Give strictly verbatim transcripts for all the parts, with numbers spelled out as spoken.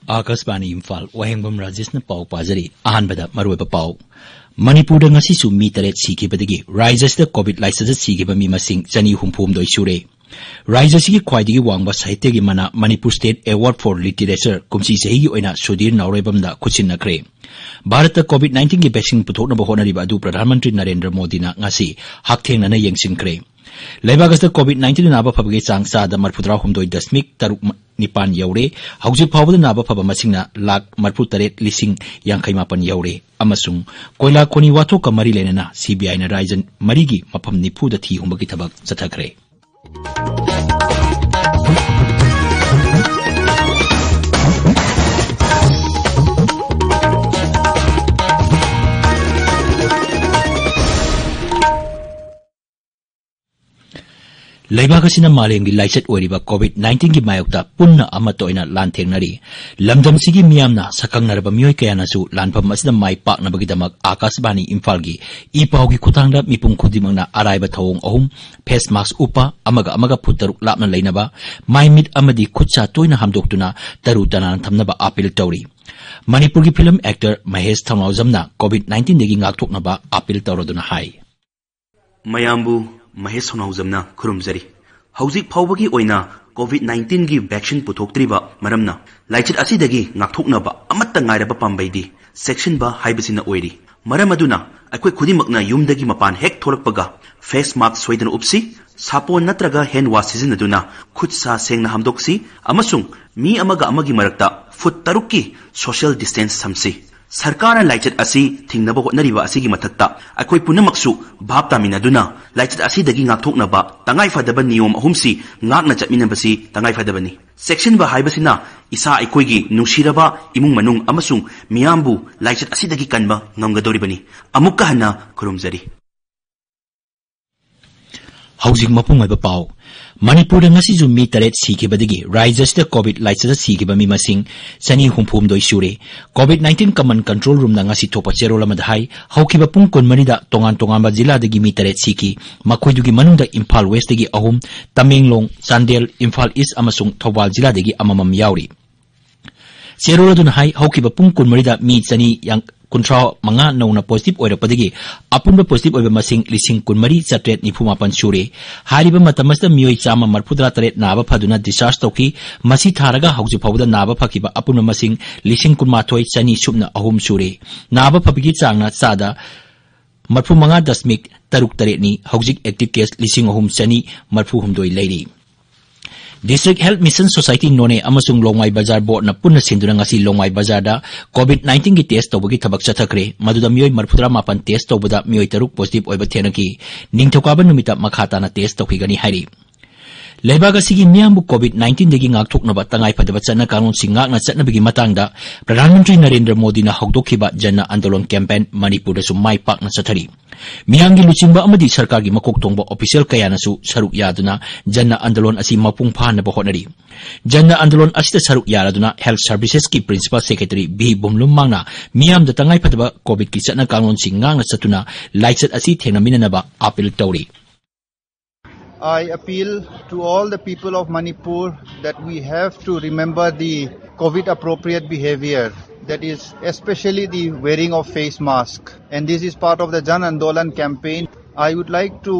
ꯑꯥꯀꯥꯁꯕꯥꯅꯤ ꯏꯝꯐꯥꯜ, ꯋꯥꯍꯦꯡꯕꯝ ꯔꯥꯖꯦꯁꯅ ꯄꯥꯎ ꯄꯥꯖꯔꯤ꯫ ꯑꯍꯥꯟꯕꯗ ꯃꯔꯨꯑꯣꯏꯕ ꯄꯥꯎ꯫ ꯃꯅꯤꯄꯨꯔꯗ ꯉꯁꯤꯁꯨ ꯃꯤ ꯇꯔꯦꯠ ꯁꯤꯈꯤꯕꯗꯒꯤ ꯔꯥꯖ꯭ꯌꯁꯤꯗ ꯀꯣꯚꯤꯗ ꯂꯥꯏꯆꯠꯇ ꯁꯤꯈꯤꯕ ꯃꯤ ꯃꯁꯤꯡ ꯆꯅꯤ ꯍꯨꯝꯐꯨꯍꯨꯝꯗꯣꯏ ꯁꯨꯔꯦ꯫ ꯔꯥꯖ꯭ꯌꯁꯤꯒꯤ ꯈ꯭ꯋꯥꯏꯗꯒꯤ ꯋꯥꯡꯕ ꯁꯥꯍꯤꯇ꯭ꯌꯒꯤ ꯃꯅꯥ Manipur state award four literature ꯀꯨꯝꯁꯤ ꯆꯍꯤꯒꯤ ꯑꯣꯏꯅ ꯁꯨꯙꯤꯔ ꯅꯥꯎꯔꯦꯝꯕꯝꯗ ꯈꯨꯠꯁꯤꯟꯅꯈ꯭ꯔꯦ꯫ ꯚꯥꯔꯠꯇ ꯀꯣꯚꯤꯗ ꯅꯥꯏꯟꯇꯤꯟꯒꯤ ꯚꯦꯛꯁꯤꯟ ꯄꯨꯊꯣꯛꯅꯕ ꯍꯣꯠꯅꯔꯤꯕ ꯑꯗꯨ ꯄ꯭ꯔꯙꯥꯟ ꯃꯟꯇ꯭ꯔꯤ ꯅꯔꯦꯟꯗ꯭ꯔ ꯃꯣꯗꯤꯅ ꯉꯁꯤ ꯍꯛꯊꯦꯡꯅꯅ ꯌꯦꯡꯁꯤꯟꯈ꯭ꯔꯦ꯫ ꯂꯩꯕꯥꯛ ꯑꯁꯤꯗ ꯀꯣꯚꯤꯗ ꯅꯥꯏꯟꯇꯤꯟ ꯅꯥꯕ ꯐꯕꯒꯤ ꯆꯥꯡ ꯆꯥꯗ ꯃꯔꯐꯨꯇꯔꯥꯍꯨꯝꯗꯣꯏ ꯗꯁꯃꯤꯛ ꯇꯔꯨꯛ ꯅꯤꯄꯥꯟ ꯌꯧꯔꯦ꯫ ꯍꯧꯖꯤꯛ ꯐꯥꯎꯕꯗ ꯅꯥꯕ ꯐꯕ ꯃꯁꯤꯡꯅ ꯂꯥꯈ ꯃꯔꯐꯨꯇꯔꯦꯠ ꯂꯤꯁꯤꯡ ꯌꯥꯡꯈꯩ ꯃꯥꯄꯟ ꯌꯧꯔꯦ꯫ ꯑꯃꯁꯨꯡ ꯀꯣꯏꯂꯥ ꯈꯣꯅꯤ ꯋꯥꯊꯣꯛꯀ ꯃꯔꯤ ꯂꯩꯅꯅ ꯁꯤ ꯕꯤ ꯑꯥꯏꯅ ꯔꯥꯏꯖꯟ ꯃꯔꯤꯒꯤ ꯃꯐꯝ ꯅꯤꯐꯨꯗ ꯊꯤ ꯍꯨꯝꯕꯒꯤ ꯊꯕꯛ ꯆꯠꯊꯈ꯭ꯔꯦ꯫ ꯂꯩꯕꯥꯛ ꯑꯁꯤꯅ ꯃꯥꯂꯦꯝꯒꯤ ꯂꯥꯏꯆꯠ ꯑꯣꯏꯔꯤꯕ ꯀꯣꯚꯤꯗ ꯅꯥꯏꯟꯇꯤꯟꯒꯤ ꯃꯥꯌꯣꯛꯇ ꯄꯨꯟꯅ ꯑꯃꯠꯇ ꯑꯣꯏꯅ ꯂꯥꯟꯊꯦꯡꯅꯔꯤ꯫ ꯂꯝꯗꯝꯁꯤꯒꯤ ꯃꯤꯌꯥꯝꯅ ꯁꯛꯈꯪꯅꯔꯕ ꯃꯤꯑꯣꯏ ꯀꯌꯥꯅꯁꯨ ꯂꯥꯟꯐꯝ ꯑꯁꯤꯗ ꯃꯥꯏ ꯄꯥꯛꯅꯕꯒꯤꯗꯃꯛ ꯑꯥꯀꯥꯁꯕꯥꯅꯤ ꯏꯝꯐꯥꯜꯒꯤ ꯏ ꯄꯥꯎꯒꯤ ꯈꯨꯠꯊꯥꯡꯗ ꯃꯤꯄꯨꯝ ꯈꯨꯗꯤꯡꯃꯛꯅ ꯑꯔꯥꯏꯕ ꯊꯧꯑꯣꯡ ꯑꯍꯨꯝ, ꯐꯦꯁ ꯃꯥꯁꯛ ꯎꯞꯄ, ꯑꯃꯒ ꯑꯃꯒ ꯐꯨꯠ ꯇꯔꯨꯛ ꯂꯥꯞꯅ ꯂꯩꯅꯕ, ꯃꯥꯏ ꯃꯤꯠ ꯑꯃꯗꯤ ꯈꯨꯠ ꯁꯥ ꯇꯣꯏꯅ ꯍꯥꯝꯗꯣꯛꯇꯨꯅ ꯇꯔꯨ ꯇꯅꯥꯟꯅ ꯊꯝꯅꯕ ꯑꯄꯤꯜ ꯇꯧꯔꯤ꯫ ꯃꯅꯤꯄꯨꯔꯒꯤ ꯐꯤꯂꯝ ꯑꯦꯛꯇꯔ ꯃꯍꯦꯁ ꯊꯧꯅꯥꯎꯖꯝꯅ ꯀꯣꯚꯤꯗ ꯅꯥꯏꯟꯇꯤꯟꯗꯒꯤ ꯉꯥꯛꯊꯣꯛꯅꯕ ꯑꯄꯤꯜ ꯇꯧꯔꯗꯨꯅ ꯍꯥꯏ꯫ ꯃꯌꯥꯝꯕꯨ ꯃꯍꯦꯁ ꯊꯧꯅꯥꯎꯖꯝꯅ ꯈꯨꯔꯨꯝꯖꯔꯤ꯫ ꯍꯧꯖꯤꯛ ꯐꯥꯎꯕꯒꯤ ꯑꯣꯏꯅ ꯀꯣꯚꯤꯗ ꯅꯥꯏꯟꯇꯤꯟꯒꯤ ꯚꯦꯛꯁꯤꯟ ꯄꯨꯊꯣꯛꯇ꯭ꯔꯤꯕ ꯃꯔꯝꯅ ꯂꯥꯏꯆꯠ ꯑꯁꯤꯗꯒꯤ ꯉꯥꯛꯊꯣꯛꯅꯕ ꯑꯃꯠꯇ ꯉꯥꯏꯔꯕ ꯄꯥꯝꯕꯩꯗꯤ ꯆꯦꯛꯁꯤꯟꯕ ꯍꯥꯏꯕꯁꯤꯅ ꯑꯣꯏꯔꯤ꯫ ꯃꯔꯝ ꯑꯗꯨꯅ ꯑꯩꯈꯣꯏ ꯈꯨꯗꯤꯡꯃꯛꯅ ꯌꯨꯝꯗꯒꯤ ꯃꯄꯥꯟ ꯍꯦꯛ ꯊꯣꯛꯂꯛꯄꯒ ꯐꯦꯁ ꯃꯥꯁꯛ ꯁꯣꯏꯗꯅ ꯎꯞꯁꯤ, ꯁꯥꯄꯣꯟ ꯅꯠꯇ꯭ꯔꯒ ꯍꯦꯟ ꯋꯥꯁ ꯁꯤꯖꯤꯟꯅꯗꯨꯅ ꯈꯨꯠ ꯁꯥ ꯁꯦꯡꯅ ꯍꯥꯝꯗꯣꯛꯁꯤ ꯑꯃꯁꯨꯡ ꯃꯤ ꯑꯃꯒ ꯑꯃꯒꯤ ꯃꯔꯛꯇ ꯐꯨꯠ ꯇꯔꯨꯛꯀꯤ ꯁꯣꯁꯤꯌꯦꯜ ꯗꯤꯁꯇꯦꯟꯁ ꯊꯝꯁꯤ꯫ ꯁꯔꯀꯥꯔꯅ ꯂꯥꯏꯆꯠ ꯑꯁꯤ ꯊꯤꯡꯅꯕ ꯍꯣꯠꯅꯔꯤꯕ ꯑꯁꯤꯒꯤ ꯃꯊꯛꯇ ꯑꯩꯈꯣꯏ ꯄꯨꯝꯅꯃꯛꯁꯨ ꯚꯥꯞ ꯇꯥꯃꯤꯟꯅꯗꯨꯅ ꯂꯥꯏꯆꯠ ꯑꯁꯤꯗꯒꯤ ꯉꯥꯛꯊꯣꯛꯅꯕ ꯇꯉꯥꯏꯐꯗꯕ ꯅꯤꯌꯣꯝ ꯑꯍꯨꯝꯁꯤ ꯉꯥꯛꯅ ꯆꯠꯃꯤꯟꯅꯕꯁꯤ ꯇꯉꯥꯏꯐꯗꯕꯅꯤ꯫ ꯆꯦꯛꯁꯤꯟꯕ ꯍꯥꯏꯕꯁꯤꯅ ꯏꯁꯥ ꯑꯩꯈꯣꯏꯒꯤ ꯅꯨꯡꯁꯤꯔꯕ ꯏꯃꯨꯡ ꯃꯅꯨꯡ ꯑꯃꯁꯨꯡ ꯃꯤꯌꯥꯝꯕꯨ ꯂꯥꯏꯆꯠ ꯑꯁꯤꯗꯒꯤ ꯀꯟꯕ ꯉꯝꯒꯗꯧꯔꯤꯕꯅꯤ꯫ ꯑꯃꯨꯛꯀ ꯍꯟꯅ ꯈꯨꯔꯨꯝꯖꯔꯤ꯫ ꯍꯧꯖꯤꯛ ꯃꯄꯨꯡ ꯑꯣꯏꯕ ꯄꯥꯎ꯫ ꯃꯅꯤꯄꯨꯔꯗ ꯉꯁꯤꯁꯨ ꯃꯤ ꯇꯔꯦꯠ ꯁꯤꯈꯤꯕꯗꯒꯤ ꯔꯥꯖ꯭ꯌꯁꯤꯗ ꯀꯣꯚꯤꯗ ꯂꯥꯏꯆꯠꯇ ꯁꯤꯈꯤꯕ ꯃꯤ ꯃꯁꯤꯡ ꯆꯅꯤ ꯍꯨꯝꯐꯨꯍꯨꯝꯗꯣꯏ ꯁꯨꯔꯦ꯫ ꯀꯣꯚꯤꯗ ꯅꯥꯏꯟꯇꯤꯟ ꯀꯃꯟ ꯀꯟꯇ꯭ꯔꯣꯜ ꯔꯨꯝꯅ ꯉꯁꯤ ꯊꯣꯛꯄ ꯆꯦꯔꯣꯜ ꯑꯃꯗ ꯍꯥꯏ, ꯍꯧꯈꯤꯕ ꯄꯨꯡ ꯀꯨꯟꯃꯔꯤꯗ ꯇꯣꯉꯥꯟ ꯇꯣꯉꯥꯟꯕ ꯖꯤꯂꯥꯗꯒꯤ ꯃꯤ ꯇꯔꯦꯠ ꯁꯤꯈꯤ꯫ ꯃꯈꯣꯏꯗꯨꯒꯤ ꯃꯅꯨꯡꯗ ꯏꯝꯐꯥꯜ ꯋꯦꯁꯇꯒꯤ ꯑꯍꯨꯝ, ꯇꯃꯦꯡꯂꯣꯡ, ꯆꯥꯟꯗꯦꯜ, ꯏꯝꯐꯥꯜ ꯏꯁ ꯑꯃꯁꯨꯡ ꯊꯧꯕꯥꯜ ꯖꯤꯂꯥꯗꯒꯤ ꯑꯃꯃꯝ ꯌꯥꯎꯔꯤ꯫ ꯆꯦꯔꯣꯜ ꯑꯗꯨꯅ ꯍꯥꯏ, ꯍꯧꯈꯤꯕ ꯄꯨꯡ ꯀꯨꯟꯃꯔꯤꯗ ꯃꯤ ꯆꯅꯤ ꯀꯨꯟꯊ꯭ꯔꯥ ꯃꯉꯥ ꯅꯧꯅ positive ꯑꯣꯏꯔꯛꯄꯗꯒꯤ ꯑꯄꯨꯟꯕ positive ꯑꯣꯏꯕ ꯃꯁꯤꯡ ꯂꯤꯁꯤꯡ ꯀꯨꯟꯃꯔꯤ ꯆꯥꯇ꯭ꯔꯦꯠ ꯅꯤꯐꯨ ꯃꯥꯄꯟ ꯁꯨꯔꯦ꯫ ꯍꯥꯏꯔꯤꯕ ꯃꯇꯝ ꯑꯁꯤꯗ ꯃꯤꯑꯣꯏ ꯆꯥꯝꯃ ꯃꯔꯤꯐꯨꯇꯔꯥ ꯇꯔꯦꯠ ꯅꯥꯕ ꯐꯗꯨꯅ discharge ꯇꯧꯈꯤ꯫ ꯃꯁꯤ ꯊꯥꯔꯒ ꯍꯧꯖꯤꯛ ꯐꯥꯎꯕꯗ ꯅꯥꯕ ꯐꯈꯤꯕ ꯑꯄꯨꯟꯕ ꯃꯁꯤꯡ ꯂꯤꯁꯤꯡ ꯀꯨꯟꯃꯥꯊꯣꯏ ꯆꯅꯤ ꯁꯨꯞꯅ ꯑꯍꯨꯝ ꯁꯨꯔꯦ꯫ ꯅꯥꯕ ꯐꯕꯒꯤ ꯆꯥꯡꯅ ꯆꯥꯗ ꯃꯔꯤꯐꯨ ꯃꯉꯥ ꯗꯁꯃꯤꯛ ꯇꯔꯨꯛ ꯇꯔꯦꯠꯅꯤ꯫ ꯍꯧꯖꯤꯛ active case ꯂꯤꯁꯤꯡ ꯑꯍꯨꯝ ꯆꯅꯤ ꯃꯔꯤꯐꯨ ꯍꯨꯝꯗꯣꯏ ꯂꯩꯔꯤ꯫ District Health Mission Society ꯅꯣꯅꯦ ꯑꯃꯁꯨꯡ ꯂꯣꯡꯃꯥꯏ ꯕꯖꯥꯔ ꯕꯣꯔꯗꯅ ꯄꯨꯟꯅ ꯁꯤꯟꯗꯨꯅ ꯉꯁꯤ ꯂꯣꯡꯃꯥꯏ ꯕꯖꯥꯔꯗ COVID nineteenꯒꯤ test ꯇꯧꯕꯒꯤ ꯊꯕꯛ ꯆꯠꯊꯈ꯭ꯔꯦ꯫ ꯃꯗꯨꯗ ꯃꯤꯑꯣꯏ ꯃꯔꯤꯐꯨꯇꯔꯥ ꯃꯥꯄꯟ test ꯇꯧꯕꯗ ꯃꯤꯑꯣꯏ ꯇꯔꯨꯛ positive ꯑꯣꯏꯕ ꯊꯦꯡꯅꯈꯤ꯫ ꯅꯤꯡꯊꯧꯀꯥꯕ ꯅꯨꯃꯤꯠꯇ ꯃꯈꯥ ꯇꯥꯅ test ꯇꯧꯈꯤꯒꯅꯤ ꯍꯥꯏꯔꯤ꯫ ꯂꯩꯕꯥꯛ ꯑꯁꯤꯒꯤ ꯃꯤꯌꯥꯝꯕꯨ COVID nineteenꯗꯒꯤ ꯉꯥꯛꯊꯣꯛꯅꯕ ꯇꯉꯥꯏꯐꯗꯕ ꯆꯠꯅ ꯀꯥꯡꯂꯣꯟꯁꯤꯡ ꯉꯥꯛꯅ ꯆꯠꯅꯕꯒꯤ ꯃꯇꯥꯡꯗ ꯄ꯭ꯔꯙꯥꯟ ꯃꯟꯇ꯭ꯔꯤ ꯅꯔꯦꯟꯗ꯭ꯔ ꯃꯣꯗꯤꯅ ꯍꯧꯗꯣꯛꯈꯤꯕ ꯖꯟ ꯑꯟꯗꯣꯂꯟ campaign ꯃꯅꯤꯄꯨꯔꯗꯁꯨ ꯃꯥꯏ ꯄꯥꯛꯅ ꯆꯠꯊꯔꯤ꯫ ꯃꯤꯌꯥꯝꯒꯤ ꯂꯨꯆꯤꯡꯕ ꯑꯃꯗꯤ ꯁꯔꯀꯥꯔꯒꯤ ꯃꯀꯣꯛ ꯊꯣꯡꯕ official ꯀꯌꯥꯅꯁꯨ ꯁꯔꯨꯛ ꯌꯥꯗꯨꯅ ꯖꯟ ꯑꯟꯗꯣꯂꯟ ꯑꯁꯤ ꯃꯄꯨꯡ ꯐꯥꯍꯟꯅꯕ ꯍꯣꯠꯅꯔꯤ꯫ ꯖꯟ ꯑꯟꯗꯣꯂꯟ ꯑꯁꯤꯗ ꯁꯔꯨꯛ ꯌꯥꯔꯗꯨꯅ health servicesꯀꯤ principal secretary ꯚꯤ ꯚꯨꯝꯂꯨꯝ ꯃꯥꯡꯅ ꯃꯤꯌꯥꯝꯗ ꯇꯉꯥꯏꯐꯗꯕ COVIDꯀꯤ ꯆꯠꯅ ꯀꯥꯡꯂꯣꯟꯁꯤꯡ ꯉꯥꯛꯅ ꯆꯠꯇꯨꯅ ꯂꯥꯏꯆꯠ ꯑꯁꯤ ꯊꯦꯡꯅꯃꯤꯟꯅꯅꯕ appeal ꯇꯧꯔꯤ꯫ I appeal to all the people of Manipur that we have to remember the COVID appropriate behavior, that is especially the wearing of face mask. And this is part of the Jan Andolan campaign. I would like to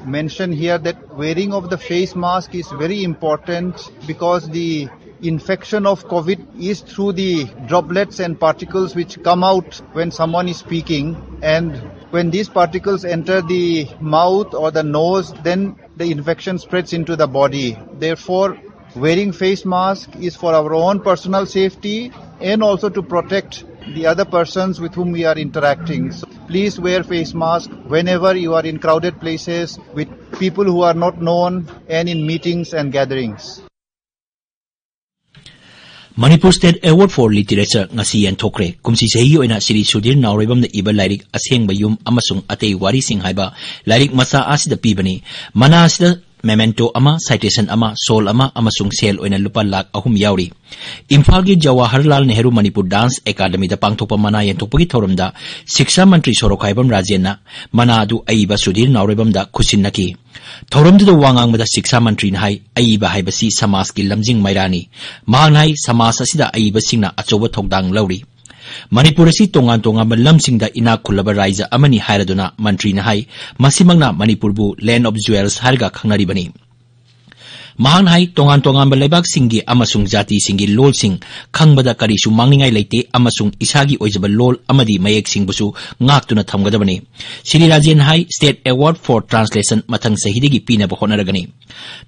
mention here that wearing of the face mask is very important because the infection of COVID is through the droplets and particles which come out when someone is speaking, and when these particles enter the mouth or the nose, then the infection spreads into the body. Therefore, wearing face mask is for our own personal safety and also to protect the other persons with whom we are interacting. So please wear face mask whenever you are in crowded places with people who are not known and in meetings and gatherings. Manipur State Award for Literature ꯉꯁꯤ ꯌꯦꯟꯊꯣꯛꯈ꯭ꯔꯦ꯫ ꯀꯨꯝꯁꯤ ꯆꯍꯤꯒꯤ ꯑꯣꯏꯅ ꯁ꯭ꯔꯤ ꯁꯨꯙꯤꯔ ꯅꯥꯎꯔꯩꯕꯝꯅ ꯏꯕ ꯂꯥꯏꯔꯤꯛ ꯑꯁꯦꯡꯕ ꯌꯨꯝ ꯑꯃꯁꯨꯡ ꯑꯇꯩ ꯋꯥꯔꯤꯁꯤꯡ ꯍꯥꯏꯕ ꯂꯥꯏꯔꯤꯛ ꯃꯆꯥ ꯑꯁꯤꯗ ꯄꯤꯕꯅꯤ꯫ ꯃꯅꯥ ꯑꯁꯤꯗ memento ꯑꯃ, citation ꯑꯃ, shawl ꯑꯃ ꯑꯃꯁꯨꯡ ꯁꯦꯜ ꯑꯣꯏꯅ ꯂꯨꯄꯥ ꯂꯥꯈ ꯑꯍꯨꯝ ꯌꯥꯎꯔꯤ꯫ ꯏꯝꯐꯥꯜꯒꯤ ꯖꯋꯥꯍꯔꯂꯥꯜ ꯅꯦꯍꯔꯨ ꯃꯅꯤꯄꯨꯔ ꯗꯥꯟꯁ ꯑꯦꯀꯥꯗꯃꯤꯗ ꯄꯥꯡꯊꯣꯛꯄ ꯃꯅꯥ ꯌꯦꯟꯊꯣꯛꯄꯒꯤ ꯊꯧꯔꯝꯗ ꯁꯤꯛꯁꯥ ꯃꯟꯇ꯭ꯔꯤ ꯁꯣꯔꯣꯛꯈꯥꯏꯕꯝ ꯔꯥꯖꯦꯟꯅ ꯃꯅꯥ ꯑꯗꯨ ꯑꯏꯕ ꯁꯨꯙꯤꯔ ꯅꯥꯎꯔꯦꯝꯕꯝꯗ ꯈꯨꯠꯁꯤꯟꯅꯈꯤ꯫ ꯊꯧꯔꯝꯗꯨꯗ ꯋꯥ ꯉꯥꯡꯕꯗ ꯁꯤꯛꯁꯥ ꯃꯟꯇ꯭ꯔꯤꯅ ꯍꯥꯏ, ꯑꯏꯕ ꯍꯥꯏꯕꯁꯤ ꯁꯃꯥꯖꯀꯤ ꯂꯝꯖꯤꯡ ꯃꯩꯔꯥꯅꯤ꯫ ꯃꯍꯥꯛꯅ ꯍꯥꯏ, ꯁꯃꯥꯖ ꯑꯁꯤꯗ ꯑꯏꯕꯁꯤꯡꯅ ꯑꯆꯧꯕ ꯊꯧꯗꯥꯡ ꯂꯧꯔꯤ꯫ ꯃꯅꯤꯄꯨꯔ ꯑꯁꯤ ꯇꯣꯉꯥꯟ ꯇꯣꯉꯥꯟꯕ ꯂꯝꯁꯤꯡꯗ ꯏꯅꯥꯛ ꯈꯨꯜꯂꯕ ꯔꯥꯏꯖ ꯑꯃꯅꯤ ꯍꯥꯏꯔꯗꯨꯅ ꯃꯟꯇ꯭ꯔꯤꯅ ꯍꯥꯏ, ꯃꯁꯤꯃꯛꯅ ꯃꯅꯤꯄꯨꯔꯕꯨ land of jewels ꯍꯥꯏꯔꯒ ꯈꯪꯅꯔꯤꯕꯅꯤ꯫ ꯃꯍꯥꯛꯅ ꯍꯥꯏ, ꯇꯣꯉꯥꯟ ꯇꯣꯉꯥꯟꯕ ꯂꯩꯕꯥꯛꯁꯤꯡꯒꯤ ꯑꯃꯁꯨꯡ ꯖꯥꯇꯤꯁꯤꯡꯒꯤ ꯂꯣꯜꯁꯤꯡ ꯈꯪꯕꯗ ꯀꯔꯤꯁꯨ ꯃꯥꯡꯅꯤꯡꯉꯥꯏ ꯂꯩꯇꯦ ꯑꯃꯁꯨꯡ ꯏꯁꯥꯒꯤ ꯑꯣꯏꯖꯕ ꯂꯣꯜ ꯑꯃꯗꯤ ꯃꯌꯦꯛꯁꯤꯡꯕꯨꯁꯨ ꯉꯥꯛꯇꯨꯅ ꯊꯝꯒꯗꯕꯅꯤ꯫ ꯁ꯭ꯔꯤ ꯔꯥꯖꯦꯟ ꯍꯥꯏ, State Award for Translation ꯃꯊꯪ ꯆꯍꯤꯗꯒꯤ ꯄꯤꯅꯕ ꯍꯣꯠꯅꯔꯒꯅꯤ꯫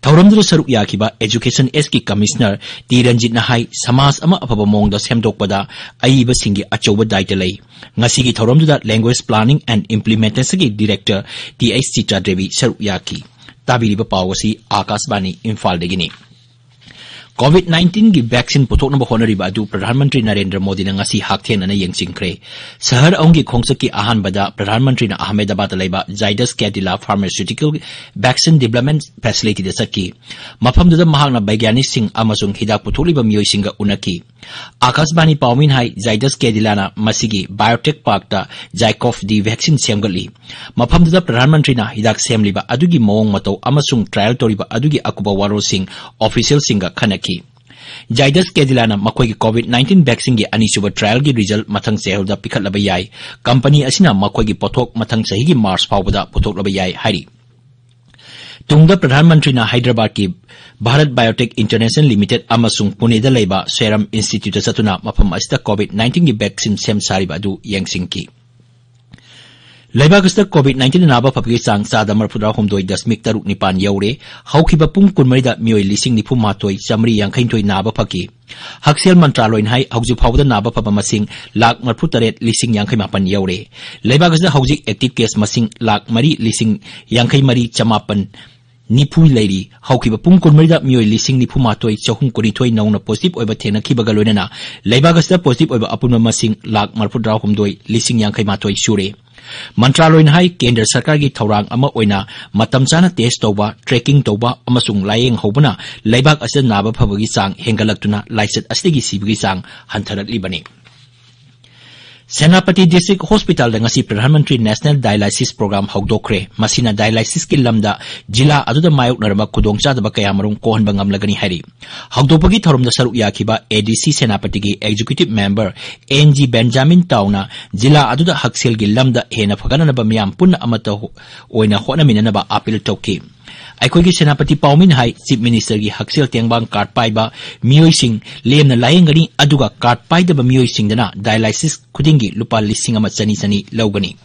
ꯊꯧꯔꯝꯗꯨꯗ ꯁꯔꯨꯛ ꯌꯥꯈꯤꯕ Education S ꯀꯤ Commissioner ꯇꯤ ꯔꯟꯖꯤꯠꯅ ꯍꯥꯏ, ꯁꯃꯥꯖ ꯑꯃ ꯑꯐꯕ ꯃꯑꯣꯡꯗ ꯁꯦꯝꯗꯣꯛꯄꯗ ꯑꯏꯕꯁꯤꯡꯒꯤ ꯑꯆꯧꯕ ꯗꯥꯏꯇ ꯂꯩ꯫ ꯉꯁꯤꯒꯤ ꯊꯧꯔꯝꯗꯨꯗ Language Planning and Implementation ꯒꯤ Director T H Chitra Devi ꯁꯔꯨꯛ ꯌꯥꯈꯤ꯫ ꯇꯥꯕꯤꯔꯤꯕ ꯄꯥꯎ ꯑꯁꯤ ꯑꯥꯀꯥꯁꯕꯥꯅꯤ ꯏꯝꯐꯥꯜꯗꯒꯤꯅꯤ꯫ COVID nineteen ꯒꯤ vaccine ꯄꯨꯊꯣꯛꯅꯕ ꯍꯣꯠꯅꯔꯤꯕ ꯑꯗꯨ ꯄ꯭ꯔꯙꯥꯟ ꯃꯟꯇ꯭ꯔꯤ ꯅꯔꯦꯟꯗ꯭ꯔ ꯃꯣꯗꯤꯅ ꯉꯁꯤ ꯍꯛꯊꯦꯡꯅꯅ ꯌꯦꯡꯁꯤꯟꯈ꯭ꯔꯦ꯫ ꯁꯍꯔ ꯑꯍꯨꯝꯒꯤ ꯈꯣꯡꯆꯠꯀꯤ ꯑꯍꯥꯟꯕꯗ ꯄ꯭ꯔꯙꯥꯟ ꯃꯟꯇ꯭ꯔꯤꯅ ꯑꯍꯃꯦꯗꯕꯥꯗꯇ ꯂꯩꯕ Zydus Cadila Pharmaceutical Vaccine Development Facility ꯗ ꯆꯠꯈꯤ꯫ ꯃꯐꯝꯗꯨꯗ ꯃꯍꯥꯛꯅ ꯕꯩꯒ꯭ꯌꯥꯅꯤꯛꯁꯤꯡ ꯑꯃꯁꯨꯡ ꯍꯤꯗꯥꯛ ꯄꯨꯊꯣꯛꯂꯤꯕ ꯃꯤꯑꯣꯏꯁꯤꯡꯒ ꯎꯅꯈꯤ꯫ ꯑꯥꯀꯥꯁꯕꯥꯅꯤ ꯄꯥꯎꯃꯤꯅ ꯍꯥꯏ, Zydus Cadila ꯅ ꯃꯁꯤꯒꯤ biotech park ꯇ ZyCoV-D vaccine ꯁꯦꯝꯒꯠꯂꯤ꯫ ꯃꯐꯝꯗꯨꯗ ꯄ꯭ꯔꯙꯥꯟ ꯃꯟꯇ꯭ꯔꯤꯅ ꯍꯤꯗꯥꯛ ꯁꯦꯝꯂꯤꯕ ꯑꯗꯨꯒꯤ ꯃꯑꯣꯡ ꯃꯇꯧ ꯑꯃꯁꯨꯡ trial ꯇꯧꯔꯤꯕ ꯑꯗꯨꯒꯤ ꯑꯀꯨꯞꯄ ꯋꯥꯔꯣꯜꯁꯤꯡ official ꯁꯤꯡꯒ ꯈꯟꯅꯈꯤ꯫ Zydus Cadila ꯅ ꯃꯈꯣꯏꯒꯤ COVID nineteen vaccine ꯒꯤ ꯑꯅꯤꯁꯨꯕ trial ꯒꯤ result ꯃꯊꯪ ꯆꯌꯣꯜꯗ ꯄꯤꯈꯠꯂꯕ ꯌꯥꯏ꯫ Company ꯑꯁꯤꯅ ꯃꯈꯣꯏꯒꯤ ꯄꯣꯠꯊꯣꯛ ꯃꯊꯪ ꯆꯍꯤꯒꯤ March ꯐꯥꯎꯕꯗ ꯄꯨꯊꯣꯛꯂꯕ ꯌꯥꯏ ꯍꯥꯏꯔꯤ꯫ ꯇꯨꯡꯗ ꯄ꯭ꯔꯙꯥꯟ ꯃꯟꯇ꯭ꯔꯤꯅ ꯍꯥꯏꯗ꯭ꯔꯕꯥꯗꯀꯤ Bharat Biotech International Limited ꯑꯃꯁꯨꯡ ꯄꯨꯅꯦꯗ ꯂꯩꯕ Serum Institute ꯇ ꯆꯠꯇꯨꯅ ꯃꯐꯝ ꯑꯁꯤꯗ COVID nineteen ꯒꯤ vaccine ꯁꯦꯝ ꯁꯥꯔꯤꯕ ꯑꯗꯨ ꯌꯦꯡꯁꯤꯟꯈꯤ꯫ ꯂꯩꯕꯥꯛ ꯑꯁꯤꯗ COVID nineteen ꯅꯥꯕ ꯐꯕꯒꯤ ꯆꯥꯡ ꯆꯥꯗ ꯃꯔꯐꯨꯇꯔꯥ ꯍꯨꯝꯗꯣꯏ ꯗꯁꯃꯤꯛ ꯇꯔꯨꯛ ꯅꯤꯄꯥꯟ ꯌꯧꯔꯦ꯫ ꯍꯧꯈꯤꯕ ꯄꯨꯡ ꯀꯨꯟꯃꯔꯤꯗ ꯃꯤꯑꯣꯏ ꯂꯤꯁꯤꯡ ꯅꯤꯐꯨ ꯃꯥꯊꯣꯏ ꯆꯥꯃꯔꯤ ꯌꯥꯡꯈꯩꯅꯤꯊꯣꯏ ꯅꯥꯕ ꯐꯈꯤ꯫ ꯍꯛꯁꯦꯜ ꯃꯟꯇ꯭ꯔꯥꯂꯣꯏꯅ ꯍꯥꯏ, ꯍꯧꯖꯤꯛ ꯐꯥꯎꯕꯗ ꯅꯥꯕ ꯐꯕ ꯃꯁꯤꯡ ꯂꯥꯈ ꯃꯔꯐꯨ ꯇꯔꯦꯠ ꯂꯤꯁꯤꯡ ꯌꯥꯡꯈꯩ ꯃꯥꯄꯟ ꯌꯧꯔꯦ꯫ ꯂꯩꯕꯥꯛ ꯑꯁꯤꯗ ꯍꯧꯖꯤꯛ active case ꯃꯁꯤꯡ ꯂꯥꯈ ꯃꯔꯤ ꯂꯤꯁꯤꯡ ꯌꯥꯡꯈꯩ ꯃꯔꯤ ꯆꯃꯥꯄꯟ ꯅꯤꯐꯨ ꯂꯩꯔꯤ꯫ ꯍꯧꯈꯤꯕ ꯄꯨꯡ ꯀꯨꯟꯃꯔꯤꯗ ꯃꯤꯑꯣꯏ ꯂꯤꯁꯤꯡ ꯅꯤꯐꯨ ꯃꯥꯊꯣꯏ ꯆꯍꯨꯝ ꯀꯨꯟꯅꯤꯊꯣꯏ ꯅꯧꯅ positive ꯑꯣꯏꯕ ꯊꯦꯡꯅꯈꯤꯕꯒ ꯂꯣꯏꯅꯅ ꯂꯩꯕꯥꯛ ꯑꯁꯤꯗ positive ꯑꯣꯏꯕ ꯑꯄꯨꯟꯕ ꯃꯁꯤꯡ ꯂꯥꯈ ꯃꯔꯐꯨꯇꯔꯥ ꯍꯨꯝꯗꯣꯏ ꯂꯤꯁꯤꯡ ꯌꯥꯡꯈꯩ ꯃꯥꯊꯣꯏ ꯁꯨꯔꯦ꯫ ꯃꯟꯇ꯭ꯔꯥꯂꯣꯏꯅ ꯍꯥꯏ, ꯀꯦꯟꯗ꯭ꯔ ꯁꯔꯀꯥꯔꯒꯤ ꯊꯧꯔꯥꯡ ꯑꯃ ꯑꯣꯏꯅ ꯃꯇꯝ ꯆꯥꯅ test ꯇꯧꯕ, tracking ꯇꯧꯕ ꯑꯃꯁꯨꯡ ꯂꯥꯌꯦꯡ ꯍꯧꯕꯅ ꯂꯩꯕꯥꯛ ꯑꯁꯤꯗ ꯅꯥꯕ ꯐꯕꯒꯤ ꯆꯥꯡ ꯍꯦꯟꯒꯠꯂꯛꯇꯨꯅ ꯂꯥꯏꯆꯠ ꯑꯁꯤꯗꯒꯤ ꯁꯤꯕꯒꯤ ꯆꯥꯡ ꯍꯟꯊꯔꯛꯂꯤꯕꯅꯤ꯫ ꯁꯦꯅꯥꯄꯇꯤ District Hospitalꯗ ꯉꯁꯤ Pradhan Mantri National Dialysis Program ꯍꯧꯗꯣꯛꯈ꯭ꯔꯦ꯫ ꯃꯁꯤꯅ dialysisꯀꯤ ꯂꯝꯗ ꯖꯤꯂꯥ ꯑꯗꯨꯗ ꯃꯥꯌꯣꯛꯅꯔꯕ ꯈꯨꯗꯣꯡꯆꯥꯗꯕ ꯀꯌꯥꯃꯔꯨꯝ ꯀꯣꯛꯍꯟꯕ ꯉꯝꯂꯒꯅꯤ ꯍꯥꯏꯔꯤ꯫ ꯍꯧꯗꯣꯛꯄꯒꯤ ꯊꯧꯔꯝꯗ ꯁꯔꯨꯛ ꯌꯥꯈꯤꯕ ADC ꯁꯦꯅꯥꯄꯇꯤꯒꯤ Executive Member N G Benjamin ꯇꯥꯎꯅ ꯖꯤꯂꯥ ꯑꯗꯨꯗ ꯍꯛꯁꯦꯜꯒꯤ ꯂꯝꯗ ꯍꯦꯟꯅ ꯐꯒꯠꯅꯅꯕ ꯃꯤꯌꯥꯝ ꯄꯨꯟꯅ ꯑꯃꯠꯇ ꯍꯣ-, ꯑꯣꯏꯅ ꯍꯣꯠꯅꯃꯤꯟꯅꯅꯕ appeal ꯇꯧꯈꯤ꯫ ꯑꯩꯈꯣꯏꯒꯤ ꯁꯦꯅꯥꯄꯇꯤ ꯄꯥꯎꯃꯤꯅ ꯍꯥꯏ, Chief Ministerꯒꯤ ꯍꯛꯁꯦꯜ ꯇꯦꯡꯕꯥꯡ card ꯄꯥꯏꯕ ꯃꯤꯑꯣꯏꯁꯤꯡ ꯂꯦꯝꯅ ꯂꯥꯌꯦꯡꯒꯅꯤ, ꯑꯗꯨꯒ card ꯄꯥꯏꯗꯕ ꯃꯤꯑꯣꯏꯁꯤꯡꯗꯅ dialysis ꯈꯨꯗꯤꯡꯒꯤ ꯂꯨꯄꯥ ꯂꯤꯁꯤꯡ ꯑꯃ ꯆꯅꯤ ꯆꯅꯤ ꯂꯧꯒꯅꯤ꯫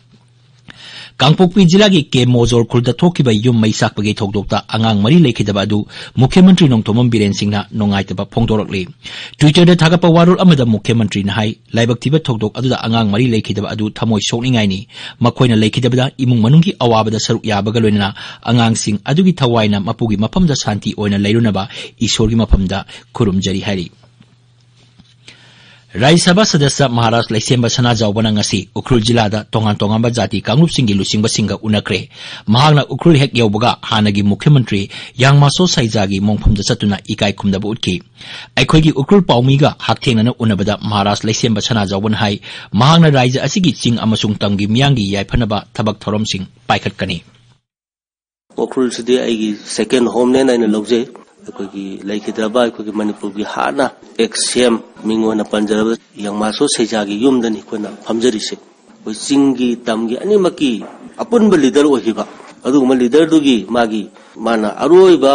ꯀꯥꯡꯄꯣꯛꯄꯤ ꯖꯤꯂꯥꯒꯤ ꯀꯦ ꯃꯣꯖꯣꯔ ꯈꯨꯜꯗ ꯊꯣꯛꯈꯤꯕ ꯌꯨꯝ ꯃꯩ ꯆꯥꯛꯄꯒꯤ ꯊꯧꯗꯣꯛꯇ ꯑꯉꯥꯡ ꯃꯔꯤ ꯂꯩꯈꯤꯗꯕ ꯑꯗꯨ ꯃꯨꯈ꯭ꯌ ꯃꯟꯇ꯭ꯔꯤ ꯅꯣꯡꯊꯣꯝꯕꯝ ꯕꯤꯔꯦꯟ ꯁꯤꯡꯅ ꯅꯨꯡꯉꯥꯏꯇꯕ ꯐꯣꯡꯗꯣꯔꯛꯂꯤ꯫ Twitterꯗ ꯊꯥꯒꯠꯄ ꯋꯥꯔꯣꯜ ꯑꯃꯗ ꯃꯨꯈ꯭ꯌ ꯃꯟꯇ꯭ꯔꯤꯅ ꯍꯥꯏ, ꯂꯥꯏꯕꯛ ꯊꯤꯕ ꯊꯧꯗꯣꯛ ꯑꯗꯨꯗ ꯑꯉꯥꯡ ꯃꯔꯤ ꯂꯩꯈꯤꯗꯕ ꯑꯗꯨ ꯊꯃꯣꯏ ꯁꯣꯛꯅꯤꯡꯉꯥꯏꯅꯤ꯫ ꯃꯈꯣꯏꯅ ꯂꯩꯈꯤꯗꯕꯗ ꯏꯃꯨꯡ ꯃꯅꯨꯡꯒꯤ ꯑꯋꯥꯕꯗ ꯁꯔꯨꯛ ꯌꯥꯕꯒ ꯂꯣꯏꯅꯅ ꯑꯉꯥꯡꯁꯤꯡ ꯑꯗꯨꯒꯤ ꯊꯋꯥꯏꯅ ꯃꯄꯨꯒꯤ ꯃꯐꯝꯗ ꯁꯥꯟꯇꯤ ꯑꯣꯏꯅ ꯂꯩꯔꯨꯅꯕ ꯏꯁꯣꯔꯒꯤ ꯃꯐꯝꯗ ꯈꯨꯔꯨꯝꯖꯔꯤ ꯍꯥꯏꯔꯤ꯫ ꯔꯥꯖ꯭ꯌ ꯁꯚꯥ ꯁꯗꯁ꯭ꯌ ꯃꯍꯥꯔꯥꯖ ꯂꯩꯁꯦꯝꯕ ꯁꯅꯥꯖꯥꯎꯕꯅ ꯉꯁꯤ ꯎꯈ꯭ꯔꯨꯜ ꯖꯤꯂꯥꯗ ꯇꯣꯉꯥꯟ ꯇꯣꯉꯥꯟꯕ ꯖꯥꯇꯤ ꯀꯥꯡꯂꯨꯞꯁꯤꯡꯒꯤ ꯂꯨꯆꯤꯡꯕꯁꯤꯡꯒ ꯎꯅꯈ꯭ꯔꯦ꯫ ꯃꯍꯥꯛꯅ ꯎꯈ꯭ꯔꯨꯜ ꯍꯦꯛ ꯌꯧꯕꯒ ꯍꯥꯟꯅꯒꯤ ꯃꯨꯈ꯭ꯌ ꯃꯟꯇ꯭ꯔꯤ ꯌꯥꯡꯃꯥꯁꯣ ꯁꯩꯖꯥꯒꯤ ꯃꯣꯡꯐꯝꯗ ꯆꯠꯇꯨꯅ ꯏꯀꯥꯏ ꯈꯨꯝꯅꯕ ꯎꯠꯈꯤ꯫ ꯑꯩꯈꯣꯏꯒꯤ ꯎꯈ꯭ꯔꯨꯜ ꯄꯥꯎꯃꯤꯒ ꯍꯛꯊꯦꯡꯅꯅ ꯎꯅꯕꯗ ꯃꯍꯥꯔꯥꯖ ꯂꯩꯁꯦꯝꯕ ꯁꯅꯥꯖꯥꯎꯕꯅ ꯍꯥꯏ, ꯃꯍꯥꯛꯅ ꯔꯥꯖ꯭ꯌ ꯑꯁꯤꯒꯤ ꯆꯤꯡ ꯑꯃꯁꯨꯡ ꯇꯝꯒꯤ ꯃꯤꯌꯥꯝꯒꯤ ꯌꯥꯏꯐꯅꯕ ꯊꯕꯛ ꯊꯧꯔꯝꯁꯤꯡ ꯄꯥꯏꯈꯠꯀꯅꯤ꯫ ꯎꯈ꯭ꯔꯨꯜꯁꯤꯗꯤ ꯑꯩꯒꯤ second homeland ꯑꯩꯅ ꯂꯧꯖꯩ꯫ ꯑꯩꯈꯣꯏꯒꯤ ꯂꯩꯈꯤꯗ꯭ꯔꯕ ꯑꯩꯈꯣꯏꯒꯤ ꯃꯅꯤꯄꯨꯔꯒꯤ ꯍꯥꯟꯅ ex CM ꯃꯤꯡ ꯑꯣꯏꯅ ꯄꯟꯖꯔꯕ ꯌꯥꯡꯃꯥꯁꯣ ꯁꯩꯖꯥꯒꯤ ꯌꯨꯝꯗꯅꯤ ꯑꯩꯈꯣꯏꯅ ꯐꯝꯖꯔꯤꯁꯦ꯫ ꯑꯩꯈꯣꯏ ꯆꯤꯡꯒꯤ ꯇꯝꯒꯤ ꯑꯅꯤꯃꯛꯀꯤ ꯑꯄꯨꯟꯕ leader ꯑꯣꯏꯈꯤꯕ ꯑꯗꯨꯒꯨꯝꯕ leaderꯗꯨꯒꯤ ꯃꯥꯒꯤ, ꯃꯥꯅ ꯑꯔꯣꯏꯕ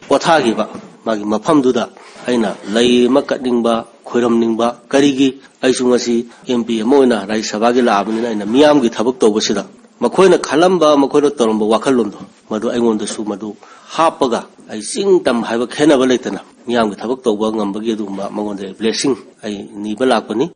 ꯄꯣꯊꯥꯈꯤꯕ ꯃꯥꯒꯤ ꯃꯐꯝꯗꯨꯗ ꯑꯩꯅ ꯂꯩ ꯑꯃ ꯀꯠꯅꯤꯡꯕ, ꯈꯣꯏꯔꯝꯅꯤꯡꯕ꯫ ꯀꯔꯤꯒꯤ? ꯑꯩꯁꯨ ꯉꯁꯤ MP ꯑꯃ ꯑꯣꯏꯅ ꯔꯥꯖ꯭ꯌ ꯁꯚꯥꯒꯤ ꯂꯥꯛꯑꯕꯅꯤꯅ ꯑꯩꯅ ꯃꯤꯌꯥꯝꯒꯤ ꯊꯕꯛ ꯇꯧꯕꯁꯤꯗ ꯃꯈꯣꯏꯅ ꯈꯜꯂꯝꯕ, ꯃꯈꯣꯏꯅ ꯇꯧꯔꯝꯕ ꯋꯥꯈꯜꯂꯣꯟꯗꯣ ꯃꯗꯨ ꯑꯩꯉꯣꯟꯗꯁꯨ ꯃꯗꯨ ꯍꯥꯞꯄꯒ ꯑꯩ ꯆꯤꯡ ꯇꯝ ꯍꯥꯏꯕ ꯈꯦꯠꯅꯕ ꯂꯩꯇꯅ ꯃꯤꯌꯥꯝꯒꯤ ꯊꯕꯛ ꯇꯧꯕ ꯉꯝꯕꯒꯤ ꯑꯗꯨꯒꯨꯝꯕ ꯃꯉꯣꯟꯗ blessing ꯑꯩ ꯅꯤꯕ ꯂꯥꯛꯄꯅꯤ꯫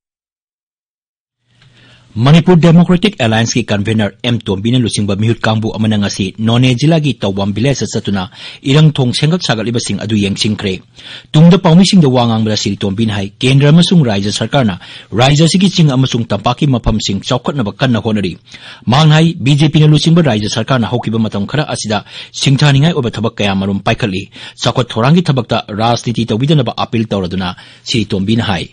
ꯃꯅꯤꯄꯨꯔ ꯗꯦꯃꯣꯀ꯭ꯔꯦꯇꯤꯛ ꯑꯦꯂꯥꯌꯟꯁꯀꯤ ꯀꯟꯚꯦꯅꯔ ꯑꯦꯝ ꯇꯣꯝꯕꯤꯅ ꯂꯨꯆꯤꯡꯕ ꯃꯤꯍꯨꯠ ꯀꯥꯡꯕꯨ ꯑꯃꯅ ꯉꯁꯤ ꯅꯣꯅꯦ ꯖꯤꯂꯥꯒꯤ ꯇꯧꯕꯥꯝ ꯚꯤꯂꯦꯖꯇ ꯆꯠꯇꯨꯅ ꯏꯔꯪ ꯊꯣꯡ ꯁꯦꯝꯒꯠ ꯁꯥꯒꯠꯂꯤꯕꯁꯤꯡ ꯑꯗꯨ ꯌꯦꯡꯁꯤꯟꯈ꯭ꯔꯦ꯫ ꯇꯨꯡꯗ ꯄꯥꯎꯃꯤꯁꯤꯡꯗ ꯋꯥ ꯉꯥꯡꯕꯗ ꯁ꯭ꯔꯤ ꯇꯣꯝꯕꯤꯅ ꯍꯥꯏ, ꯀꯦꯟꯗ꯭ꯔ ꯑꯃꯁꯨꯡ ꯔꯥꯖ꯭ꯌ ꯁꯔꯀꯥꯔꯅ ꯔꯥꯖ꯭ꯌ ꯑꯁꯤꯒꯤ ꯆꯤꯡ ꯑꯃꯁꯨꯡ ꯇꯝꯄꯥꯛꯀꯤ ꯃꯐꯝꯁꯤꯡ ꯆꯥꯎꯈꯠꯅꯕ ꯀꯟꯅ ꯍꯣꯠꯅꯔꯤ꯫ ꯃꯍꯥꯛꯅ ꯍꯥꯏ, ꯕꯤ ꯖꯦ ꯄꯤꯅ ꯂꯨꯆꯤꯡꯕ ꯔꯥꯖ꯭ꯌ ꯁꯔꯀꯥꯔꯅ ꯍꯧꯈꯤꯕ ꯃꯇꯝ ꯈꯔ ꯑꯁꯤꯗ ꯁꯤꯡꯊꯥꯅꯤꯡꯉꯥꯏ ꯑꯣꯏꯕ ꯊꯕꯛ ꯀꯌꯥꯃꯔꯨꯝ ꯄꯥꯏꯈꯠꯂꯤ꯫ ꯆꯥꯎꯈꯠ ꯊꯧꯔꯥꯡꯒꯤ ꯊꯕꯛꯇ ꯔꯥꯖꯅꯤꯇꯤ ꯇꯧꯕꯤꯗꯅꯕ ꯑꯥꯄꯤꯜ ꯇꯧꯔꯗꯨꯅ ꯁ꯭ꯔꯤ ꯇꯣꯝꯕꯤꯅ ꯍꯥꯏ꯫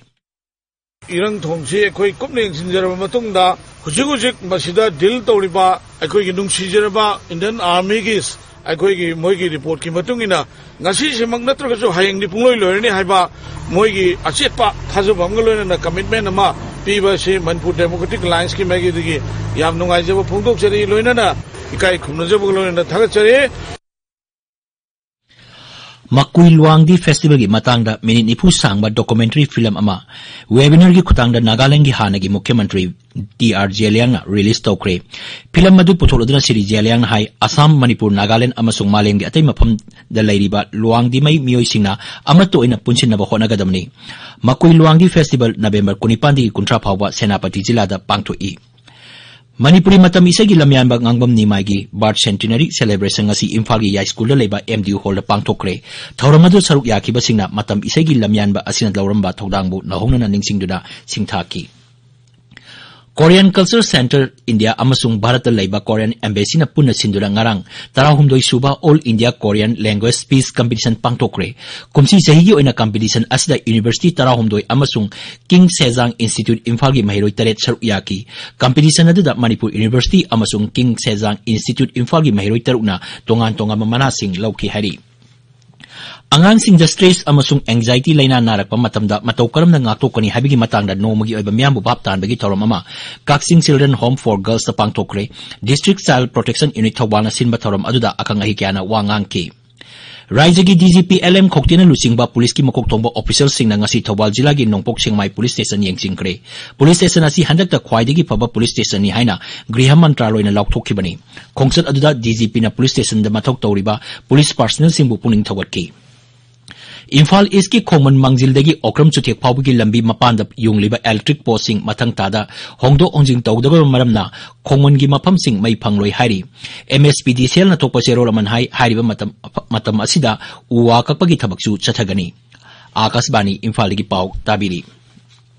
ꯏꯔꯪ ꯊꯣꯡꯁꯤ ꯑꯩꯈꯣꯏ ꯀꯨꯞꯅ ꯌꯦꯡꯁꯤꯟꯖꯔꯕ ꯃꯇꯨꯡꯗ, ꯍꯧꯖꯤꯛ ꯍꯧꯖꯤꯛ ꯃꯁꯤꯗ ꯗꯤꯜ ꯇꯧꯔꯤꯕ ꯑꯩꯈꯣꯏꯒꯤ ꯅꯨꯡꯁꯤꯖꯔꯕ ꯏꯟꯗꯤꯌꯟ ꯑꯥꯔꯃꯤꯒꯤ, ꯑꯩꯈꯣꯏꯒꯤ ꯃꯣꯏꯒꯤ ꯔꯤꯄꯣꯔꯠꯀꯤ ꯃꯇꯨꯡ ꯏꯟꯅ, ꯉꯁꯤꯁꯤꯃꯛ ꯅꯠꯇ꯭ꯔꯒꯁꯨ ꯍꯌꯦꯡꯗꯤ ꯄꯨꯡꯂꯣꯏ ꯂꯣꯏꯔꯅꯤ ꯍꯥꯏꯕ ꯃꯣꯏꯒꯤ ꯑꯆꯦꯠꯄ ꯊꯥꯖꯕ ꯑꯃꯒ ꯂꯣꯏꯅꯅ ꯀꯃꯤꯠꯃꯦꯟ ꯑꯃ ꯄꯤꯕ ꯑꯁꯤ ꯃꯅꯤꯄꯨꯔ ꯗꯦꯃꯣꯀ꯭ꯔꯦꯇꯤꯛ ꯑꯦꯂꯥꯌꯟꯁꯀꯤ ꯃꯥꯏꯀꯩꯗꯒꯤ ꯌꯥꯝ ꯅꯨꯡꯉꯥꯏꯖꯕ ꯐꯣꯡꯗꯣꯛꯆꯔꯤ, ꯂꯣꯏꯅꯅ ꯏꯀꯥꯏ ꯈꯨꯝꯅꯖꯕꯒ ꯂꯣꯏꯅꯅ ꯊꯥꯒꯠꯆꯔꯤ꯫ ꯃꯀꯨꯏ ꯂꯨꯋꯥꯡꯗꯤ ꯐꯦꯁꯇꯤꯚꯦꯜꯒꯤ ꯃꯇꯥꯡꯗ ꯃꯤꯅꯤꯠ ꯅꯤꯐꯨ ꯁꯥꯡꯕ ꯗꯣꯀꯨꯃꯦꯟꯇꯔꯤ ꯐꯤꯂꯝ ꯑꯃ ꯋꯦꯕꯤꯅꯔꯒꯤ ꯈꯨꯠꯊꯥꯡꯗ ꯅꯥꯒꯥꯂꯦꯟꯗꯒꯤ ꯍꯥꯟꯅꯒꯤ ꯃꯨꯈ꯭ꯌ ꯃꯟꯇ꯭ꯔꯤ ꯇꯤ ꯑꯥꯔ ꯖꯦꯂꯤꯌꯥꯡꯅ ꯔꯤꯂꯤꯖ ꯇꯧꯈ꯭ꯔꯦ꯫ ꯐꯤꯂꯝ ꯑꯗꯨ ꯄꯨꯊꯣꯛꯂꯗꯨꯅ ꯁ꯭ꯔꯤ ꯖꯦꯂꯤꯌꯥꯡꯅ ꯍꯥꯏ, ꯑꯁꯥꯝ, ꯃꯅꯤꯄꯨꯔ, ꯅꯥꯒꯥꯂꯦꯟ ꯑꯃꯁꯨꯡ ꯃꯥꯂꯦꯝꯒꯤ ꯑꯇꯩ ꯃꯐꯝꯗ ꯂꯩꯔꯤꯕ ꯂꯨꯋꯥꯡꯗꯤꯃꯩ ꯃꯤꯑꯣꯏꯁꯤꯡꯅ ꯑꯃꯠꯇ ꯑꯣꯏꯅ ꯄꯨꯟꯁꯤꯟꯅꯕ ꯍꯣꯠꯅꯒꯗꯕꯅꯤ꯫ ꯃꯀꯨꯏ ꯂꯨꯋꯥꯡꯗꯤ ꯐꯦꯁꯇꯤꯚꯦꯜ ꯅꯕꯦꯝꯕꯔ ꯀꯨꯟꯅꯤꯄꯥꯟꯗꯒꯤ ꯀꯨꯟꯊ꯭ꯔꯥ ꯐꯥꯎꯕ ꯁꯦꯅꯥꯄꯇꯤ ꯖꯤꯂꯥꯗ ꯄꯥꯡꯊꯣꯛꯏ꯫ ꯃꯅꯤꯄꯨꯔꯤ ꯃꯇꯝ ꯏꯁꯩꯒꯤ ꯂꯝꯌꯥꯟꯕ ꯉꯥꯡꯕꯝ ꯅꯤꯃꯥꯏꯒꯤ ꯕꯥꯔꯊ ꯁꯦꯟꯇꯤꯅꯔꯤ ꯁꯦꯂꯦꯕ꯭ꯔꯦꯁꯟ ꯉꯁꯤ ꯏꯝꯐꯥꯜꯒꯤ ꯌꯥꯏꯁ꯭ꯀꯨꯜꯗ ꯂꯩꯕ ꯑꯦꯝ ꯗꯤ ꯌꯨ ꯍꯣꯜꯗ ꯄꯥꯡꯊꯣꯛꯈ꯭ꯔꯦ꯫ ꯊꯧꯔꯝ ꯑꯗꯨ ꯁꯔꯨꯛ ꯌꯥꯈꯤꯕꯁꯤꯡꯅ ꯃꯇꯝ ꯏꯁꯩꯒꯤ ꯂꯝꯌꯥꯟꯕ ꯑꯁꯤꯅ ꯂꯧꯔꯝꯕ ꯊꯧꯗꯥꯡꯕꯨ ꯅꯧꯍꯧꯅꯅ ꯅꯤꯡꯁꯤꯡꯗꯨꯅ ꯁꯤꯡꯊꯥꯈꯤ꯫ ꯀꯣꯔꯤꯌꯟ ꯀꯜꯆꯔ ꯁꯦꯟꯇꯔ ꯏꯟꯗꯤꯌꯥ ꯑꯃꯁꯨꯡ ꯚꯥꯔꯠꯇ ꯂꯩꯕ ꯀꯣꯔꯤꯌꯟ ꯑꯦꯝꯕꯦꯁꯤꯅ ꯄꯨꯟꯅ ꯁꯤꯟꯗꯨꯅ ꯉꯔꯥꯡ ꯇꯔꯥꯍꯨꯝꯗꯣꯏ ꯁꯨꯕ ꯑꯣꯜ ꯏꯟꯗꯤꯌꯥ ꯀꯣꯔꯤꯌꯟ ꯂꯦꯡꯒ꯭ꯋꯦꯖ ꯄꯤꯁ ꯀꯝꯄꯤꯇꯤꯁꯟ ꯄꯥꯡꯊꯣꯛꯈ꯭ꯔꯦ꯫ ꯀꯨꯝꯁꯤ ꯆꯍꯤꯒꯤ ꯑꯣꯏꯅ ꯀꯝꯄꯤꯇꯤꯁꯟ ꯑꯁꯤꯗ ꯌꯨꯅꯤꯚꯔꯁꯤꯇꯤ ꯇꯔꯥꯍꯨꯝꯗꯣꯏ ꯑꯃꯁꯨꯡ ꯀꯤꯡ ꯁꯦꯖꯥꯡ ꯏꯟꯁꯇꯤꯇ꯭ꯌꯨꯠ ꯏꯝꯐꯥꯜꯒꯤ ꯃꯍꯩꯔꯣꯏ ꯇꯔꯦꯠ ꯁꯔꯨꯛ ꯌꯥꯈꯤ꯫ ꯀꯝꯄꯤꯇꯤꯁꯟ ꯑꯗꯨꯗ ꯃꯅꯤꯄꯨꯔ ꯌꯨꯅꯤꯚꯔꯁꯤꯇꯤ ꯑꯃꯁꯨꯡ ꯀꯤꯡ ꯁꯦꯖꯥꯡ ꯏꯟꯁꯇꯤꯇ꯭ꯌꯨꯠ ꯏꯝꯐꯥꯜꯒꯤ ꯃꯍꯩꯔꯣꯏ ꯇꯔꯨꯛꯅ ꯇꯣꯉꯥꯟ ꯇꯣꯉꯥꯟꯕ ꯃꯅꯥꯁꯤꯡ ꯂꯧꯈꯤ ꯍꯥꯏꯔꯤ꯫ ꯑꯉꯥꯡꯁꯤꯡꯗ ꯁ꯭ꯇ꯭ꯔꯦꯁ ꯑꯃꯁꯨꯡ ꯑꯦꯡꯖꯥꯏꯇꯤ ꯂꯥꯏꯅꯥ ꯅꯥꯔꯛꯄ ꯃꯇꯝꯗ ꯃꯇꯧ ꯀꯔꯝꯅ ꯉꯥꯛꯊꯣꯛꯀꯅꯤ ꯍꯥꯏꯕꯒꯤ ꯃꯇꯥꯡꯗ ꯅꯣꯡꯃꯒꯤ ꯑꯣꯏꯕ ꯃꯤꯌꯥꯝꯕꯨ ꯚꯥꯞ ꯇꯥꯍꯟꯕꯒꯤ ꯊꯧꯔꯝ ꯑꯃ ꯀꯛꯆꯤꯡ ꯆꯤꯜꯗ꯭ꯔꯦꯟ ꯍꯣꯝ ꯐꯣꯔ ꯒꯔꯜꯁꯇ ꯄꯥꯡꯊꯣꯛꯈ꯭ꯔꯦ꯫ ꯗꯤꯁꯇ꯭ꯔꯤꯛ ꯆꯥꯏꯜ ꯄ꯭ꯔꯣꯇꯦꯛꯁꯟ ꯌꯨꯅꯤꯠ ꯊꯧꯕꯥꯜꯅ ꯁꯤꯟꯕ ꯊꯧꯔꯝ ꯑꯗꯨꯗ ꯑꯈꯪ ꯑꯍꯩ ꯀꯌꯥꯅ ꯋꯥ ꯉꯥꯡꯈꯤ꯫ ꯔꯥꯖ꯭ꯌꯒꯤ D G P L M ꯈꯣꯛꯇꯦꯅ ꯂꯨꯆꯤꯡꯕ ꯄꯨꯂꯤꯁꯀꯤ ꯃꯀꯣꯛ ꯊꯣꯡꯕ ꯑꯣꯐꯤꯁꯤꯌꯦꯜꯁꯤꯡꯅ ꯉꯁꯤ ꯊꯧꯕꯥꯜ ꯖꯤꯂꯥꯒꯤ ꯅꯣꯡꯄꯣꯛ ꯁꯦꯛꯃꯥꯏ ꯄꯨꯂꯤꯁ ꯁ꯭ꯇꯦꯁꯟ ꯌꯦꯡꯁꯤꯟꯈ꯭ꯔꯦ꯫ ꯄꯨꯂꯤꯁ ꯁ꯭ꯇꯦꯁꯟ ꯑꯁꯤ ꯍꯟꯗꯛꯇ ꯈ꯭ꯋꯥꯏꯗꯒꯤ ꯐꯕ ꯄꯨꯂꯤꯁ ꯁ꯭ꯇꯦꯁꯟꯅꯤ ꯍꯥꯏꯅ ꯒ꯭ꯔꯤꯍ ꯃꯟꯇ꯭ꯔꯥꯂꯣꯏꯅ ꯂꯥꯎꯊꯣꯛꯈꯤꯕꯅꯤ꯫ ꯈꯣꯡꯆꯠ ꯑꯗꯨꯗ ꯗꯤ ꯖꯤ ꯄꯤꯅ ꯄꯨꯂꯤꯁ ꯁ꯭ꯇꯦꯁꯟꯗ ꯃꯊꯧ ꯇꯧꯔꯤꯕ ꯄꯨꯂꯤꯁ ꯄꯥꯔꯁꯅꯦꯜꯁꯤꯡꯕꯨ ꯄꯨꯛꯅꯤꯡ ꯊꯧꯒꯠꯈꯤ꯫ ꯏꯝꯐꯥꯜ ꯏꯁꯀꯤ ꯈꯣꯡꯃꯟ ꯃꯥꯡꯖꯤꯜꯗꯒꯤ ꯑꯣꯀ꯭ꯔꯝ ꯆꯨꯊꯦꯛ ꯐꯥꯎꯕꯒꯤ ꯂꯝꯕꯤ ꯃꯄꯥꯟꯗ ꯌꯨꯡꯂꯤꯕ ꯏꯂꯦꯛꯇ꯭ꯔꯤꯛ ꯄꯣꯁꯁꯤꯡ ꯃꯊꯪ ꯊꯥꯗ ꯍꯣꯡꯗꯣꯛ ꯍꯣꯡꯖꯤꯟ ꯇꯧꯗꯕ ꯃꯔꯝꯅ ꯈꯣꯡꯃꯟꯒꯤ ꯃꯐꯝꯁꯤꯡ ꯃꯩ ꯐꯪꯂꯣꯏ ꯍꯥꯏꯔꯤ꯫ ꯑꯦꯝ ꯑꯦꯁ ꯄꯤ ꯗꯤ ꯁꯦꯜꯅ ꯊꯣꯛꯄ ꯆꯦꯔꯣꯜ ꯑꯃꯅ ꯍꯥꯏ, ꯍꯥꯏꯔꯤꯕ ꯃꯇꯝ, ꯃꯇꯝ ꯑꯁꯤꯗ ꯎ ꯋꯥ ꯀꯛꯄꯒꯤ ꯊꯕꯛꯁꯨ ꯆꯠꯊꯒꯅꯤ꯫ ꯑꯥꯀꯥꯁꯕꯥꯅꯤ ꯏꯝꯐꯥꯜꯗꯒꯤ ꯄꯥꯎ ꯇꯥꯕꯤꯔꯤ꯫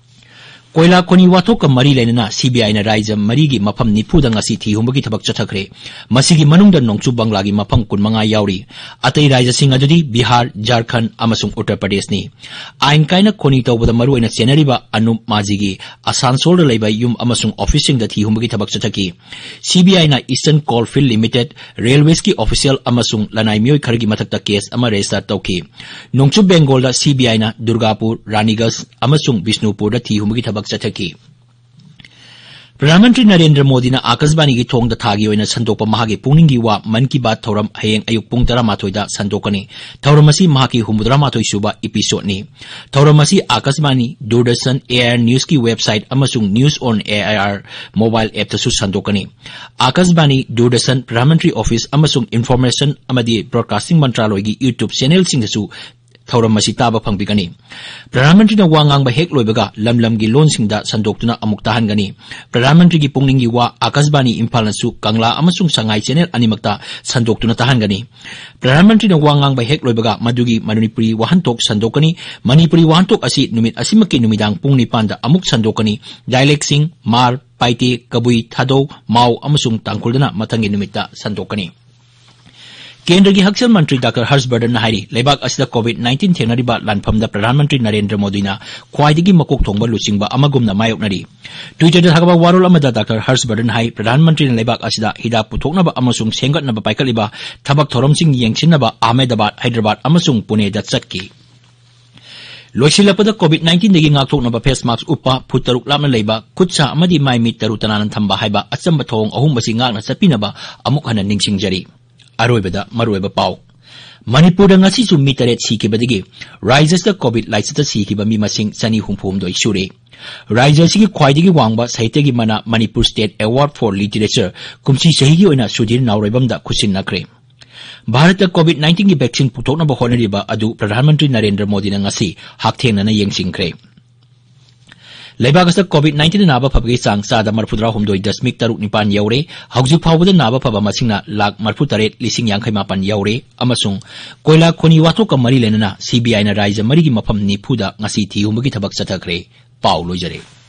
ꯀꯣꯏꯂꯥ ꯈꯣꯅꯤ ꯋꯥꯊꯣꯛꯀ ꯃꯔꯤ ꯂꯩꯅꯅ ꯁꯤ ꯕꯤ ꯑꯥꯏꯅ ꯔꯥꯏꯖ꯭ꯌ ꯃꯔꯤꯒꯤ ꯃꯐꯝ ꯅꯤꯐꯨꯗ ꯉꯁꯤ ꯊꯤꯍꯨꯝꯕꯒꯤ ꯊꯕꯛ ꯆꯠꯊꯈ꯭ꯔꯦ꯫ ꯃꯁꯤꯒꯤ ꯃꯅꯨꯡꯗ ꯅꯣꯡꯆꯨꯞ ꯕꯪꯒ꯭ꯂꯥꯒꯤ ꯃꯐꯝ ꯀꯨꯟꯃꯉꯥ ꯌꯥꯎꯔꯤ꯫ ꯑꯇꯩ ꯔꯥꯏꯖ꯭ꯌꯁꯤꯡ ꯑꯗꯨꯗꯤ ꯕꯤꯍꯥꯔ, ꯖꯥꯔꯈꯟꯗ ꯑꯃꯁꯨꯡ ꯎꯠꯇꯔ ꯄ꯭ꯔꯗꯦꯁꯅꯤ꯫ ꯑꯥꯏꯟ ꯀꯥꯏꯅ ꯈꯣꯅꯤ ꯇꯧꯕꯗ ꯃꯔꯨꯑꯣꯏꯅ ꯆꯦꯟꯅꯔꯤꯕ ꯑꯅꯨꯞ ꯃꯥꯖꯤꯒꯤ ꯑꯁꯥꯟꯁꯣꯜꯗ ꯂꯩꯕ ꯌꯨꯝ ꯑꯃꯁꯨꯡ ꯑꯣꯐꯤꯁꯁꯤꯡꯗ ꯊꯤꯍꯨꯝꯕꯒꯤ ꯊꯕꯛ ꯆꯠꯊꯈꯤ꯫ ꯁꯤ ꯕꯤ ꯑꯥꯏꯅ Eastern Coalfield Limited, ꯔꯦꯜꯋꯦꯁꯀꯤ ꯑꯣꯐꯤꯁꯤꯌꯦꯜ ꯑꯃꯁꯨꯡ ꯂꯅꯥꯏ ꯃꯤꯑꯣꯏ ꯈꯔꯒꯤ ꯃꯊꯛꯇ ꯀꯦꯁ ꯑꯃ ꯔꯦꯖꯤꯁꯇꯔ ꯇꯧꯈꯤ꯫ ꯅꯣꯡꯆꯨꯞ ꯕꯦꯡꯒꯣꯜꯗ ꯁꯤ ꯕꯤ ꯑꯥꯏꯅ ꯗꯨꯔꯒꯥꯄꯨꯔ, ꯔꯥꯅꯤꯒꯟꯖ ꯑꯃꯁꯨꯡ ꯕꯤꯁꯅꯨꯄꯨꯔꯗ ꯊꯤꯍꯨꯝꯕꯒꯤ ꯊꯕꯛ ꯆꯠꯊꯈꯤ꯫ ꯄ꯭ꯔꯙꯥꯟ ꯃꯟꯇ꯭ꯔꯤ ꯅꯔꯦꯟꯗ꯭ꯔ ꯃꯣꯗꯤꯅ ꯑꯥꯀꯥꯁꯕꯥꯅꯤꯒꯤ ꯊꯣꯡꯗ ꯊꯥꯒꯤ ꯑꯣꯏꯅ ꯁꯟꯗꯣꯛꯄ ꯃꯍꯥꯛꯀꯤ ꯄꯨꯛꯅꯤꯡꯒꯤ ꯋꯥ ꯃꯟ ꯀꯤ ꯕꯥꯠ ꯊꯧꯔꯝ ꯍꯌꯦꯡ ꯑꯌꯨꯛ ꯄꯨꯡ ꯇꯔꯥꯃꯥꯊꯣꯏꯗ ꯁꯟꯗꯣꯛꯀꯅꯤ꯫ ꯊꯧꯔꯝ ꯑꯁꯤ ꯃꯍꯥꯛꯀꯤ ꯍꯨꯝꯐꯨꯇꯔꯥ ꯃꯥꯊꯣꯏ ꯁꯨꯕ ꯏꯄꯤꯁꯣꯗꯅꯤ꯫ ꯊꯧꯔꯝ ꯑꯁꯤ Akashvani, Doordarshan, A I R ꯅ꯭ꯌꯨꯁꯀꯤ ꯋꯦꯕꯁꯥꯏꯠ ꯑꯃꯁꯨꯡ News on A I R mobile appꯇꯁꯨ ꯁꯟꯗꯣꯛꯀꯅꯤ꯫ ꯑꯥꯀꯥꯁꯕꯥꯅꯤ, ꯗꯨꯔꯗꯔꯁꯟ, ꯄ꯭ꯔꯙꯥꯟ ꯃꯟꯇ꯭ꯔꯤ ꯑꯣꯐꯤꯁ ꯑꯃꯁꯨꯡ ꯏꯟꯐꯣꯔꯃꯦꯁꯟ ꯑꯃꯗꯤ ꯕ꯭ꯔꯣꯗꯀꯥꯁꯇꯤꯡ ꯃꯟꯇ꯭ꯔꯥꯂꯣꯏꯒꯤ YouTube ꯆꯦꯅꯦꯜꯁꯤꯡꯗꯁꯨ ꯊꯧꯔꯝ ꯑꯁꯤ ꯇꯥꯕ ꯐꯪꯕꯤꯒꯅꯤ꯫ ꯄ꯭ꯔꯙꯥꯟ ꯃꯟꯇ꯭ꯔꯤꯅ ꯋꯥ ꯉꯥꯡꯕ ꯍꯦꯛ ꯂꯣꯏꯕꯒ ꯂꯝ ꯂꯝꯒꯤ ꯂꯣꯟꯁꯤꯡꯗ ꯁꯟꯗꯣꯛꯇꯨꯅ ꯑꯃꯨꯛ ꯇꯥꯍꯟꯒꯅꯤ꯫ ꯄ꯭ꯔꯙꯥꯟ ꯃꯟꯇ꯭ꯔꯤꯒꯤ ꯄꯨꯛꯅꯤꯡꯒꯤ ꯋꯥ ꯑꯥꯀꯥꯁꯕꯥꯅꯤ ꯏꯝꯐꯥꯜꯅꯁꯨ ꯀꯪꯂꯥ ꯑꯃꯁꯨꯡ ꯁꯉꯥꯏ ꯆꯦꯅꯦꯜ ꯑꯅꯤꯃꯛꯇ ꯁꯟꯗꯣꯛꯇꯨꯅ ꯇꯥꯍꯟꯒꯅꯤ꯫ ꯄ꯭ꯔꯙꯥꯟ ꯃꯟꯇ꯭ꯔꯤꯅ ꯋꯥ ꯉꯥꯡꯕ ꯍꯦꯛ ꯂꯣꯏꯕꯒ ꯃꯗꯨꯒꯤ ꯃꯅꯤꯄꯨꯔꯤ ꯋꯥꯍꯟꯊꯣꯛ ꯁꯟꯗꯣꯛꯀꯅꯤ꯫ ꯃꯅꯤꯄꯨꯔꯤ ꯋꯥꯍꯟꯊꯣꯛ ꯑꯁꯤ ꯅꯨꯃꯤꯠ ꯑꯁꯤꯃꯛꯀꯤ ꯅꯨꯃꯤꯗꯥꯡ ꯄꯨꯡ ꯅꯤꯄꯥꯟꯗ ꯑꯃꯨꯛ ꯁꯟꯗꯣꯛꯀꯅꯤ꯫ ꯗꯥꯏꯂꯦꯛꯁꯤꯡ ꯃꯥꯔ, ꯄꯥꯏꯇꯦ, ꯀꯕꯨꯏ, ꯊꯥꯗꯧ, ꯃꯥꯎ ꯑꯃꯁꯨꯡ ꯇꯥꯡꯈꯨꯜꯗꯅ ꯃꯊꯪꯒꯤ ꯅꯨꯃꯤꯠꯇ ꯁꯟꯗꯣꯛꯀꯅꯤ꯫ ꯀꯦꯟꯗ꯭ꯔꯒꯤ ꯍꯛꯁꯦꯜ ꯃꯟꯇ꯭ꯔꯤ ꯗꯥꯛꯇꯔ ꯍꯔꯁ ꯕꯔꯗꯟꯅ ꯍꯥꯏꯔꯤ, ꯂꯩꯕꯥꯛ ꯑꯁꯤꯗ ꯀꯣꯚꯤꯗ ꯅꯥꯏꯟꯇꯤꯟ ꯊꯦꯡꯅꯔꯤꯕ ꯂꯥꯟꯐꯝꯗ ꯄ꯭ꯔꯙꯥꯟ ꯃꯟꯇ꯭ꯔꯤ ꯅꯔꯦꯟꯗ꯭ꯔ ꯃꯣꯗꯤꯅ ꯈ꯭ꯋꯥꯏꯗꯒꯤ ꯃꯀꯣꯛ ꯊꯣꯡꯕ ꯂꯨꯆꯤꯡꯕ ꯑꯃꯒꯨꯝꯅ ꯃꯥꯌꯣꯛꯅꯔꯤ꯫ ꯇ꯭ꯋꯤꯇꯔꯗ ꯊꯥꯒꯠꯄ ꯋꯥꯔꯣꯜ ꯑꯃꯗ ꯗꯥꯛꯇꯔ ꯍꯔꯁ ꯕꯔꯗꯟ ꯍꯥꯏ, ꯄ꯭ꯔꯙꯥꯟ ꯃꯟꯇ꯭ꯔꯤꯅ ꯂꯩꯕꯥꯛ ꯑꯁꯤꯗ ꯍꯤꯗꯥꯛ ꯄꯨꯊꯣꯛꯅꯕ ꯑꯃꯁꯨꯡ ꯁꯦꯝꯒꯠꯅꯕ ꯄꯥꯏꯈꯠꯂꯤꯕ ꯊꯕꯛ ꯊꯧꯔꯝꯁꯤꯡ ꯌꯦꯡꯁꯤꯟꯅꯕ ꯑꯍꯃꯦꯗꯕꯥꯗ, ꯍꯥꯏꯗ꯭ꯔꯕꯥꯗ ꯑꯃꯁꯨꯡ ꯄꯨꯅꯦꯗ ꯆꯠꯈꯤ꯫ ꯂꯣꯏꯁꯤꯜꯂꯛꯄꯗ ꯀꯣꯚꯤꯗ ꯅꯥꯏꯟꯇꯤꯟꯗꯒꯤ ꯉꯥꯛꯊꯣꯛꯅꯕ ꯐꯦꯁ ꯃꯥꯛꯁ ꯎꯞꯄ, ꯐꯨꯠ ꯇꯔꯨꯛ ꯂꯥꯞꯅ ꯂꯩꯕ, ꯈꯨꯠ ꯁꯥ ꯑꯃꯗꯤ ꯃꯥꯏ ꯃꯤꯠ ꯇꯔꯨ ꯇꯅꯥꯟꯅ ꯊꯝꯕ ꯍꯥꯏꯕ ꯑꯆꯝꯕ ꯊꯧꯑꯣꯡ ꯑꯍꯨꯝ ꯑꯁꯤ ꯉꯥꯛꯅ ꯆꯠꯄꯤꯅꯕ ꯑꯃꯨꯛ ꯍꯟꯅ ꯅꯤꯡꯁꯤꯡꯖꯔꯤ꯫ ꯑꯔꯣꯏꯕꯗ ꯃꯔꯨꯑꯣꯏꯕ ꯄꯥꯎ꯫ ꯃꯅꯤꯄꯨꯔꯗ ꯉꯁꯤꯁꯨ ꯃꯤ ꯇꯔꯦꯠ ꯁꯤꯈꯤꯕꯗꯒꯤ ꯔꯥꯏꯖ꯭ꯌꯁꯤꯗ ꯀꯣꯚꯤꯗ ꯂꯥꯏꯆꯠꯇ ꯁꯤꯈꯤꯕ ꯃꯤ ꯃꯁꯤꯡ ꯆꯅꯤ ꯍꯨꯝꯐꯨ ꯍꯨꯝꯗꯣꯏ ꯁꯨꯔꯦ꯫ ꯔꯥꯏꯖ꯭ꯌ ꯑꯁꯤꯒꯤ ꯈ꯭ꯋꯥꯏꯗꯒꯤ ꯋꯥꯡꯕ ꯁꯥꯍꯤꯇ꯭ꯌꯒꯤ ꯃꯅꯥ Manipur State Award for Literature ꯀꯨꯝꯁꯤ ꯆꯍꯤꯒꯤ ꯑꯣꯏꯅ ꯁꯨꯙꯤꯔ ꯅꯥꯎꯔꯦꯝꯕꯝꯗ ꯈꯨꯠꯁꯤꯟꯅꯈ꯭ꯔꯦ꯫ ꯚꯥꯔꯠꯇ COVID nineteenꯒꯤ vaccine ꯄꯨꯊꯣꯛꯅꯕ ꯍꯣꯠꯅꯔꯤꯕ ꯑꯗꯨ ꯄ꯭ꯔꯙꯥꯟ ꯃꯟꯇ꯭ꯔꯤ ꯅꯔꯦꯟꯗ꯭ꯔ ꯃꯣꯗꯤꯅ ꯉꯁꯤ ꯍꯛꯊꯦꯡꯅꯅ ꯌꯦꯡꯁꯤꯟꯈ꯭ꯔꯦ꯫ ꯂꯩꯕꯥꯛ ꯑꯁꯤꯗ COVID nineteenꯗ ꯅꯥꯕ ꯐꯕꯒꯤ ꯆꯥꯡ ꯆꯥꯗ ꯃꯔꯤꯐꯨꯇꯔꯥꯍꯨꯝꯗꯣꯏ ꯗꯁꯃꯤꯛ ꯇꯔꯨꯛ ꯅꯤꯄꯥꯟ ꯌꯧꯔꯦ꯫ ꯍꯧꯖꯤꯛ ꯐꯥꯎꯕꯗ ꯅꯥꯕ ꯐꯕ ꯃꯁꯤꯡꯅ ꯂꯥꯈ ꯃꯔꯤꯐꯨꯇꯔꯦꯠ ꯂꯤꯁꯤꯡ ꯌꯥꯡꯈꯩ ꯃꯥꯄꯟ ꯌꯧꯔꯦ꯫ ꯑꯃꯁꯨꯡ ꯀꯣꯏꯂꯥ ꯈꯣꯅꯤ ꯋꯥꯊꯣꯛꯀ ꯃꯔꯤ ꯂꯩꯅꯅ CBIꯅ ꯔꯥꯖ꯭ꯌ ꯃꯔꯤꯒꯤ ꯃꯐꯝ ꯅꯤꯐꯨꯗ ꯉꯁꯤ ꯊꯤꯍꯨꯝꯕꯒꯤ ꯊꯕꯛ ꯆꯠꯊꯈ꯭ꯔꯦ꯫ ꯄꯥꯎ ꯂꯣꯏꯖꯔꯦ꯫